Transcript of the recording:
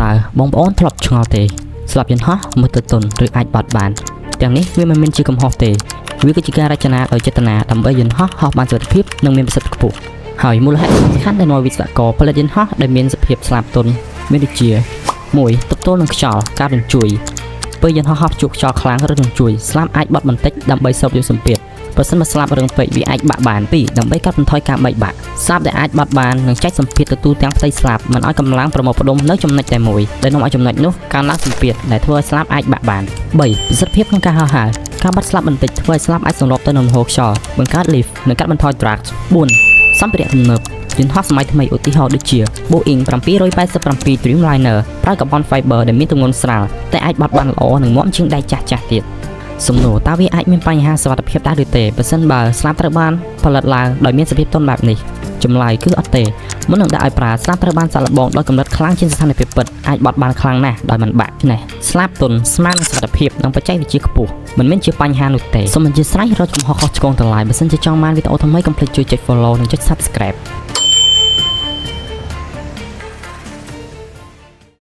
តើបងប្អូនធ្លាប់ឆ្ងល់ទេស្លាបយន្តហោះមើលទៅទន់ឬអាចបត់បានទាំងនេះវាមិនមែនជាកំហុសទេវាគឺជាការរចនាដោយចេតនាដើម្បីយន្តហោះហោះបានសុវត្ថិភាពនិងមានប្រសិទ្ធភាពខ្ពស់ហើយមូលហេតុសំខាន់ដែលនាំវិស្វករផលិតយន្តហោះដែលមានសភាពស្លាបទន់មានដូចជា1ទប់ទល់នឹងខ្យល់ការរញ្ជួយពេលយន្តហោះហោះជួបខ្យល់ខ្លាំងឬរញ្ជួយស្លាបអាចបត់បន្តិចដើម្បីស្រូបយកសម្ពាធប្រសិនបើស្លាបរឹងពេកវាអាចបាក់បាន2ដើម្បីកាត់បន្ថយការបែកបាក់ស្លាបដែលអាចបត់បាននឹងចែកសម្ពាធទៅទូទាំងផ្ទៃស្លាបមិនឲ្យកម្លាំងប្រមូលផ្ដុំនៅចំណុចតែមួយដែលនាំឲ្យចំណុចនោះកើនឡើងសម្ពាធដែលធ្វើឲ្យស្លាបអាចបាក់បាន3ប្រសិទ្ធភាពក្នុងការហោះហើរការបត់ស្លាបបន្តិចធ្វើឲ្យស្លាបអាចសម្របទៅនឹងលំហូរខ្យល់បង្កើត lift និងកាត់បន្ថយ drag 4សម្ភារៈទំនើបយន្តហោះសម័យថ្មីឧទាហរណ៍ដូចជា Boeing 787 Dreamliner ប្រើ carbon fiber ដែលមានទម្ងន់ស្រាលតែអាចបត់បានល្អនិងមាំជាងដែកចាស់ៗទៀតសំណួរតើវាអាចមានបញ្ហាសុវត្ថិភាពដែរឬទេប្រសិនបើស្លាបត្រូវបានផលិតឡើងដោយមានសភាពទន់បែបនេះចម្លើយគឺអត់ទេមុននឹងដាក់ឲ្យប្រើស្លាបត្រូវបានសាកល្បងដោយកម្រិតខ្លាំងជាងស្ថានភាពពិតអាចបត់បានខ្លាំងណាស់ដោយមិនបាក់នេះស្លាបទន់ស្មើនឹងសុវត្ថិភាពនិងបច្ចេកវិទ្យាខ្ពស់មិនមែនជាបញ្ហានោះទេសូមអធ្យាស្រ័យរកកំហុសខុសឆ្គងទាំងឡាយបើសិនជាចង់បានវីដេអូថ្មីកុំភ្លេចជួយចុច follow និងចុច subscribe.